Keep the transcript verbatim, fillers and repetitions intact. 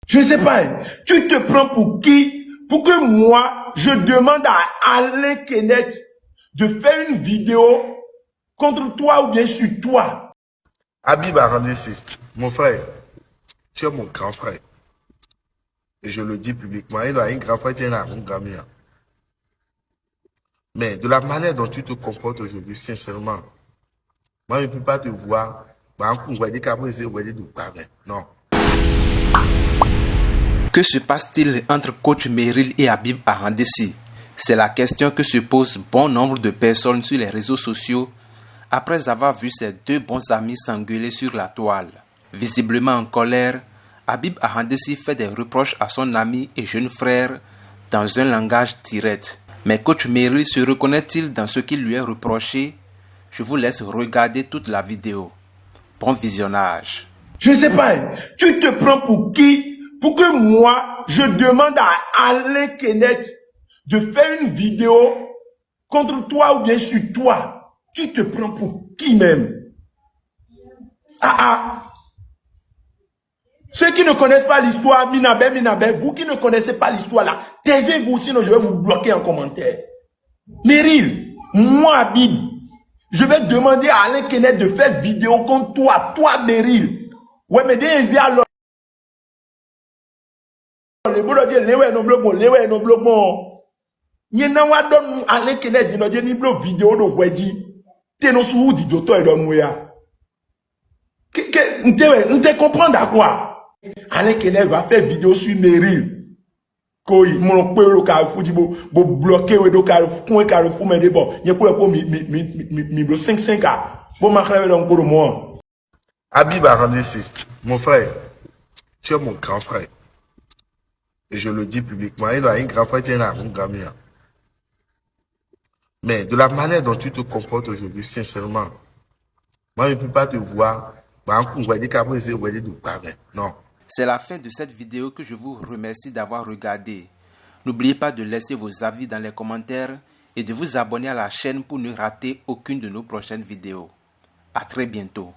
Je ne sais pas, hein. Tu te prends pour qui pour que moi, je demande à Alain Kenneth de faire une vidéo contre toi ou bien sur toi? Habib Arandesi, mon frère, tu es mon grand frère. Et je le dis publiquement, il a un grand frère, tu es un grand mien. Mais de la manière dont tu te comportes aujourd'hui, sincèrement, moi, je ne peux pas te voir. Non. Que se passe-t-il entre coach Meryl et Habib Arandesi? C'est la question que se posent bon nombre de personnes sur les réseaux sociaux après avoir vu ces deux bons amis s'engueuler sur la toile. Visiblement en colère, Habib Arandesi fait des reproches à son ami et jeune frère dans un langage direct. Mais coach Meryl se reconnaît-il dans ce qui lui est reproché? Je vous laisse regarder toute la vidéo. Bon visionnage. Je ne sais pas, hein. Tu te prends pour qui pour que moi, je demande à Alain Kenneth de faire une vidéo contre toi ou bien sur toi? Tu te prends pour qui même? Ah ah. Ceux qui ne connaissent pas l'histoire, Minabé, Minabé, vous qui ne connaissez pas l'histoire là, taisez-vous, sinon je vais vous bloquer en commentaire. Meryl, moi, Habib, je vais demander à Alain Kenneth de faire vidéo contre toi, toi, Meryl. Ouais, mais des alors. Le boulot de lewe no blomo, lewe no blomo. Nyɛ ná wá ɖɔ nú Alain Kenneth din ɔ́, jɛ ní bló vidéo ɖo hwɛ jí. Te nɔ sú wú dǐdótɔ́ e ɖɔ nú we a? Ke ke n te wɛ n te comprendre quoi? Alain Kenneth va fait vidéo sur Meryl. Ko yi mlɔ kpé ɖo Carrefour jí bo bo bloqué we ɖo Carrefour kún Carrefour mɛ ɖé bɔ nyɛ kpó yɛ kpó mi mi mi mi mi bló cinq cinq a bó ma xlɛ́ we ɖɔ n kpó ɖo mɔ. Habib Arandesi, mon frère, tu es mon grand frère. Et je le dis publiquement, il a un grand frère, tu es un grand mien. Mais de la manière dont tu te comportes aujourd'hui, sincèrement, moi, je ne peux pas te voir. Non. C'est la fin de cette vidéo que je vous remercie d'avoir regardée. N'oubliez pas de laisser vos avis dans les commentaires et de vous abonner à la chaîne pour ne rater aucune de nos prochaines vidéos. À très bientôt.